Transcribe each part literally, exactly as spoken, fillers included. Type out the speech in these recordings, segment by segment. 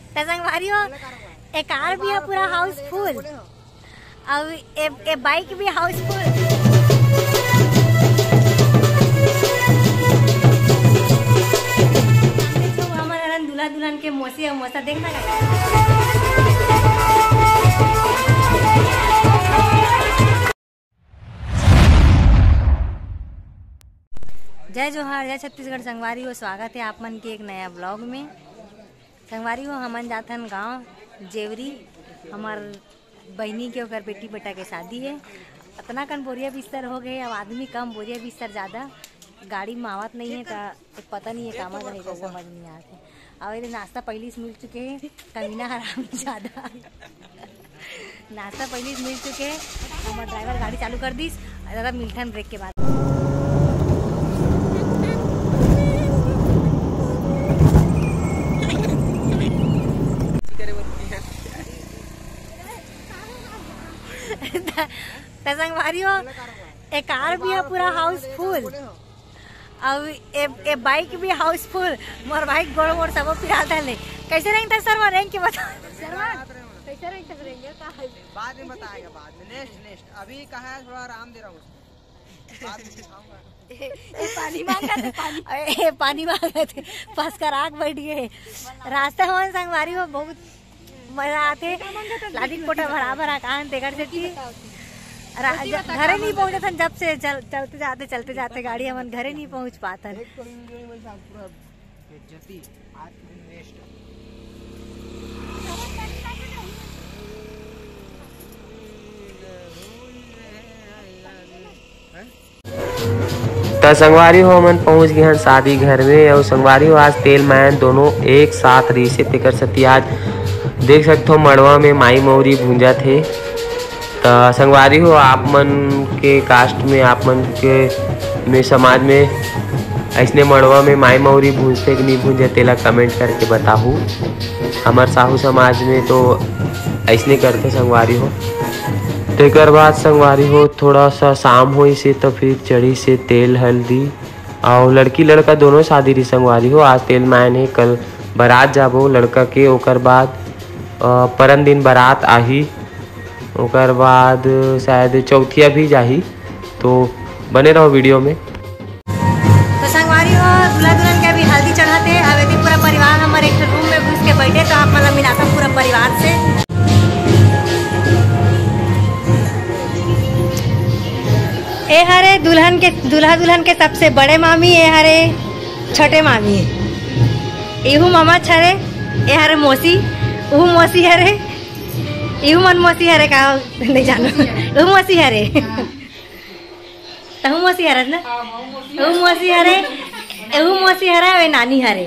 त संगवारी हो, ए कार भी है पूरा हाउसफुल, अउ ए, ए बाइक भी हाउसफुल। हमर हरन दूल्हा दुल्हन के मौसी अउ मौसा देखना का। जय जोहार, जय छत्तीसगढ़ संगवारी हो, स्वागत है आप मन के एक नया ब्लॉग में। संगवारी हो, हमन जाथन गांव जेवरी, हमर बहिनी के ओकर बेटी बेटा के शादी है। अतना कन बोरिया बिस्तर हो गए, अब आदमी कम, बोरिया बिस्तर ज्यादा, गाड़ी में आवत नहीं है, त पता नहीं है कामा जाही, समझ नहीं आते। अउ एदे नाश्ता पहली से मिल चुके हैं, कमीना हराम ज्यादा। नाश्ता पहली से मिल चुके हैं, हमर ड्राइवर गाड़ी चालू कर दिस, दादा मिलथन ब्रेक के बाद। त संगवारी हो, ए कार भी है पूरा हाउसफुल, अउ ए, ए बाइक भी हाउसफुल। मोर बाइक गोड़ मोड़ सबो पिरात हले। कैसे रेंग था सर, वो रेंग के बता। शर्मा, कैसे रेंग था, रेंग का है? बाद में बताएगा, बाद में, नेक्स्ट नेक्स्ट। अभी कहाँ है, थोड़ा आराम दे रहा हूँ उसको। बाद में दिखाऊंगा। ए, ए, पानी मांगा तो पानी। ए, पानी मांगा थे, फंस कर आग बैठ गए। रास्ता हमारे संगवारी हो बहुत मजा आथे। लादी कोटा भरा भरा कान तेकर सेती रा-, घरे नहीं पहुंचत हन। जब से चल, चलते जाते, चलते जाते गाड़ी हमन घरे नहीं पहुंच पातन। एक तो enjoy में था पूरा बेइज्जती, आज के दिन waste। त संगवारी हो, हमन पहुंच गए हन शादी घर में। अउ संगवारी हो, आज तेल मायन दोनों एक साथ रहिसे, तेकर सेती आज देख सकथो मड़वा में माई मौरी भूंजत हे। त संगवारी हो, आप मन के कास्ट में, आप मन के में समाज में ऐसने मड़वा में माई मौरी भूंजथे कि नहीं भूंजथे, तेला कमेंट करके बताहू। हमर साहू समाज में तो ऐसने करथे संगवारी हो। तेकर बाद संगवारी हो, थोड़ा सा शाम होइसे त फिर चढ़िसे तेल हल्दी। अउ लड़की लड़का दोनों शादी रही संगवारी हो। आज तेल मायन हे, कल बारात जाबो लड़का के, ओकर बाद, अ, परन दिन बारात आही, ओकर बाद शायद चौथिया भी जाही। तो बने रहो वीडियो में। तो संगवारी हो, दूल्हा दुल्हन के अभी हल्दी चढ़ाते, अब एती पूरा परिवार हमर एक ठो रूम में घुस के बैठे, तो आप मन ला मिलाता पूरा परिवार से। ए हरे दुल्हन के, दूल्हा दुल्हन के सबसे बड़े मामी, ए हरे छोटे मामी। इहू मामा हरे, ए हरे मौसी, उहू मौसी हरे, इहू मन मौसी हरे का, नहीं जानो, उहू मौसी हरे। तहू मौसी हरस ना? हाँ, हाँ, मौसी। तहू मौसी हरे, एहू मौसी हरे, वे नानी हरे।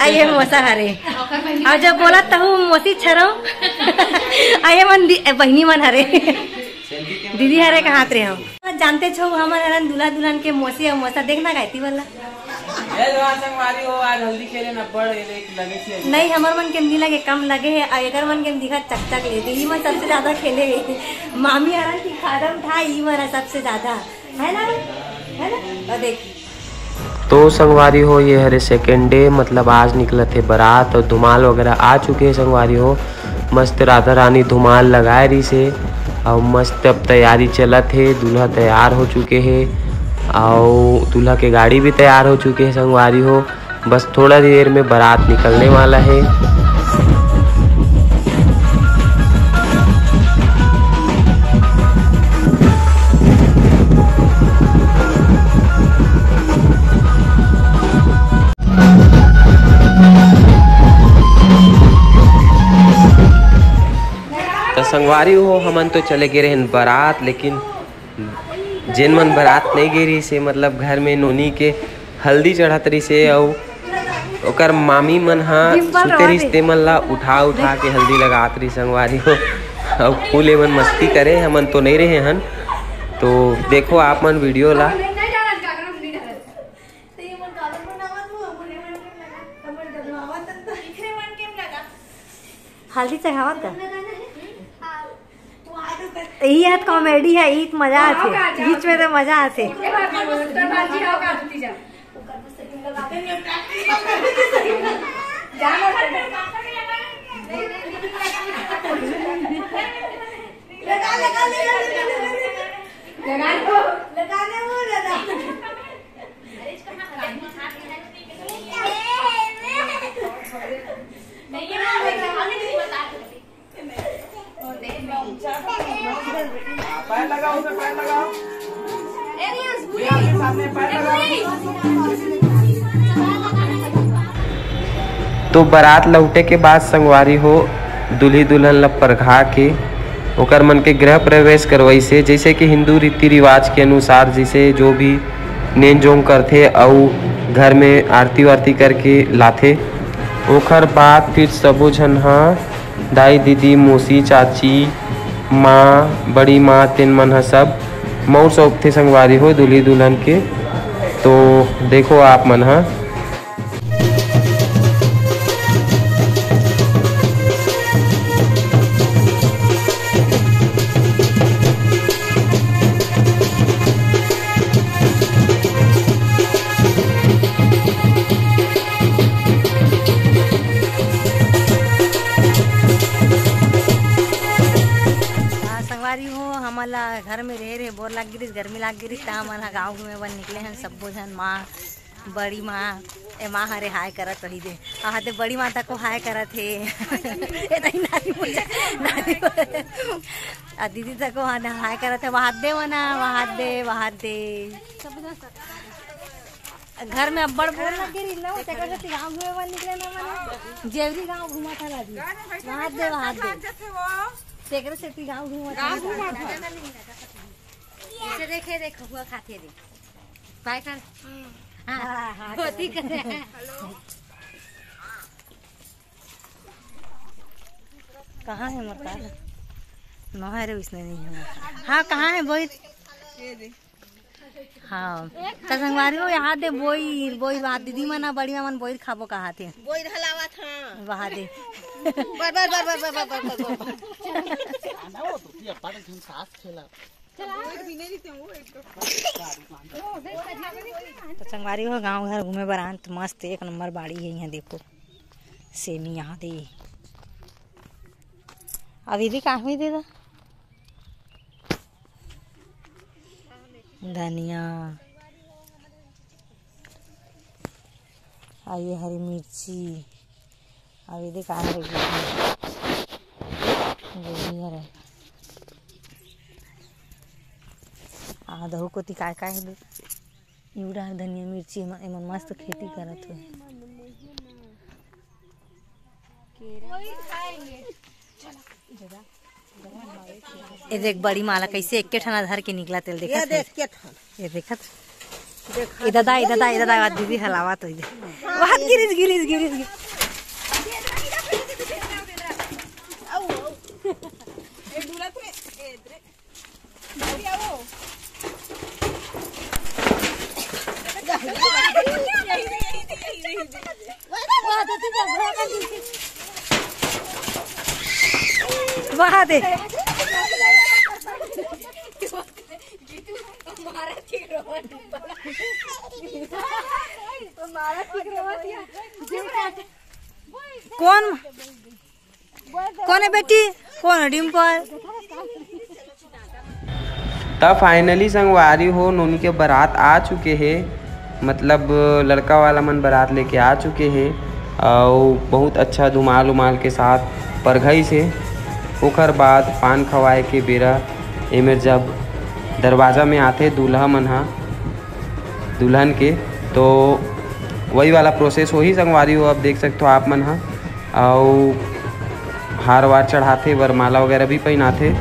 आ ये मौसा हरे। अउ जब बोला तहू मौसी छरो। आ ये मन दि-, ए, बहिनी मन हरे। दीदी हरे कहात रहे हो। जानते छो, हमर हरन दूल्हा दुल्हन के मौसी अउ मौसा देखना गायती वाला। ए जवान संगवारी हो, आज हल्दी खेले न बड़, ये देख लगे सी। नहीं, हमर मन के नहीं लगे, कम लगे है, अउ एकर मन के दिखा चक चक ले। दीदी मन सबसे ज्यादा खेले है। मामी हरन की खादम था, ई मन सबसे ज्यादा, है ना? है ना? और देख। तो संगवारी हो, ये हरे सेकेंड डे, मतलब आज निकलत हे बारात अउ धुमाल वगैरह आ चुके हे संगवारी हो। मस्त राधा रानी धुमाल लगाए रहिसे अउ मस्त अब तैयारी चलत हे। दूल्हा तैयार हो चुके हे अउ दूल्हा के गाड़ी भी तैयार हो चुके हे संगवारी हो। बस थोड़ा देर में बारात निकलने वाला है। त संगवारी हो, हमन तो चले गे रहेन बारात, लेकिन जेन मन बारात नहीं गे रहिसे, मतलब घर में नोनी के हल्दी चढ़त रहिसे, अउ ओकर मामी मन ह सुते रहिस, ते मन ला उठा उठा के हल्दी लगात रहिस संगवारी हो। अउ फुल एमन मस्ती करे, हमन तो नहीं रहे हन। तो देखो आप मन वीडियो ला। हल्दी चढ़ावत का? यही है कॉमेडी है, यही तो मजा आथे, बीच में तो मजा आथे। पैर लगाओ, उधर पैर लगाओ। भैया, आपके सामने पैर लगाओ। तो बारात लौटे के बाद संगवारी हो, दूल्ही दुल्हन ला परघा के ओकर मन के गृह प्रवेश करवाइसे। जैसे कि हिंदू रीति रिवाज के अनुसार, जैसे जो भी नेन जोंग करथे अउ घर में आरती वारती करके लाथे, ओखर बाद फिर सबो झन हा दाई, दीदी, मौसी, चाची, माँ, बड़ी माँ, तेन मन ह सब मउर सौंपथे संगवारी हो दूल्ही दुल्हन के। तो देखो आप मन ह। हाँ, संगवारी हो, हमन ला घर में रहे रहे बोर लाग गिरिस, गर्मी लाग गिरिस, त हमन ह गाँव घूमे बर निकले हन। सब्बो झन माँ, बड़ी माँ, ए माँ हरे हाय करत रही दे। आ, दे बड़ी माँ तको हाय करत हे। ए, नहीं, नानी बोल, नानी बोल। आ, दीदी तको हाय, हाय करत हे, वहाद दे वना, वहाद दे, वहाद दे। घर में अब्बड़ बोर लग गे रही ना, तेकर सेती गाँव घूमे बर निकले ना मने। जेवरी गाँव घूमा था लागी। वहाद दे, वहाद दे। तेकर सेती गाँव घूमा था। इसे देखे, देख, हुआ खाते दे। बाय कर। हाँ, हाँ, हाँ, होती कर। कहाँ है मोर कार? नहा रे, उसने नहीं है। हाँ, कहाँ है बोई? हाँ, त संगवारी हो, यहाँ दे बोई, बोई बात दीदी मन, बड़ी मन बोई खाबो कहा थे। बोई हलावत हाँ। वहाँ दे। बर, बर, बर। आना हो तो, ये अपन घन सास खेला। तो संगवारी हो, गांव घर घूमे बर आन त मस्त एक नंबर बाड़ी है। यहाँ देखो, सेमी यहाँ दे। अभी भी काहू दे दा धनिया। अउ ये हरी मिर्ची, अउ ये दे का हरे गोभी, गोभी हरे। आ दहू कोती काय काय हे दे? इवड़ा हर धनिया मिर्ची, एमन, एमन मस्त खेती करत हे। ये देख बड़ी माला कैसे एक के ठना धर के निकला तेल, देखत ये देख हस? के ठन। ये देखत? देखत ए दादा, ए दादा, ए दादा, दीदी हलावा तो ये। हाँ, बात ये गिरिस, गिरिस, गिरिस, गिरिस। आओ, आओ। ए, डुला तो, ए, दे। वहाँ दे। कौन? कौन है बेटी? कौन है डिम्पल? त finally संगवारी हो, नोनी के बारात आ चुके हे, मतलब लड़का वाला मन बारात लेके आ चुके हे, अउ बहुत अच्छा धुमाल उमाल के साथ परघाइस हे। ओकर बाद पान खवाए के बेरा एमेर जब दरवाजा में आथे दूल्हा मन हा दुल्हन के, तो वही वाला process होही संगवारी हो। अब देख सकथो आप मन हा, अउ हार वार चढ़ाथे, वरमाला वगैरह भी पहिनाथे।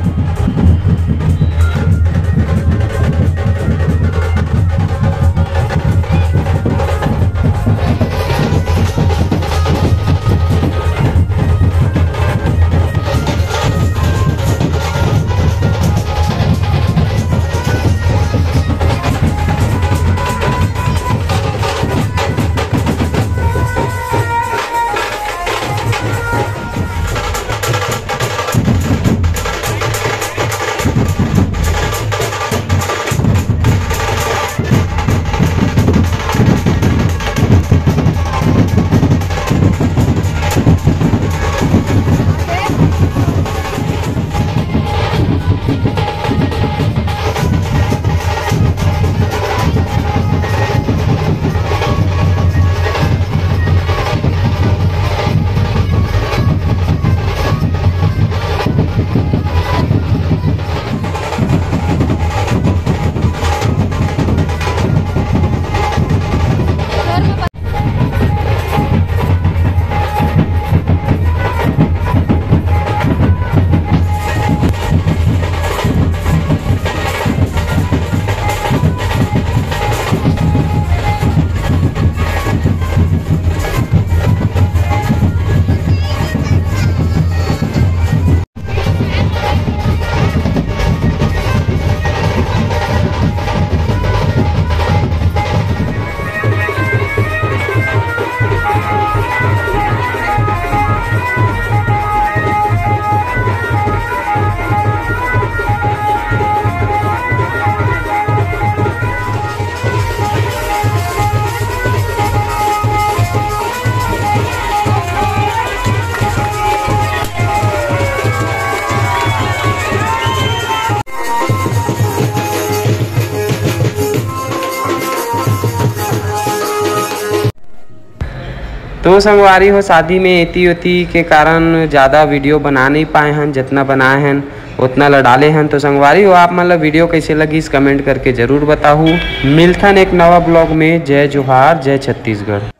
तो संगवारी हो, शादी में एती ओती के कारण ज़्यादा वीडियो बना नहीं पाए हन, जितना बनाए हन उतना ल डाले हन। तो संगवारी हो, आप मन ल वीडियो कैसे लगिस, कमेंट करके जरूर बताहू। मिलथन एक नवा ब्लॉग में। जय जोहार, जय छत्तीसगढ़।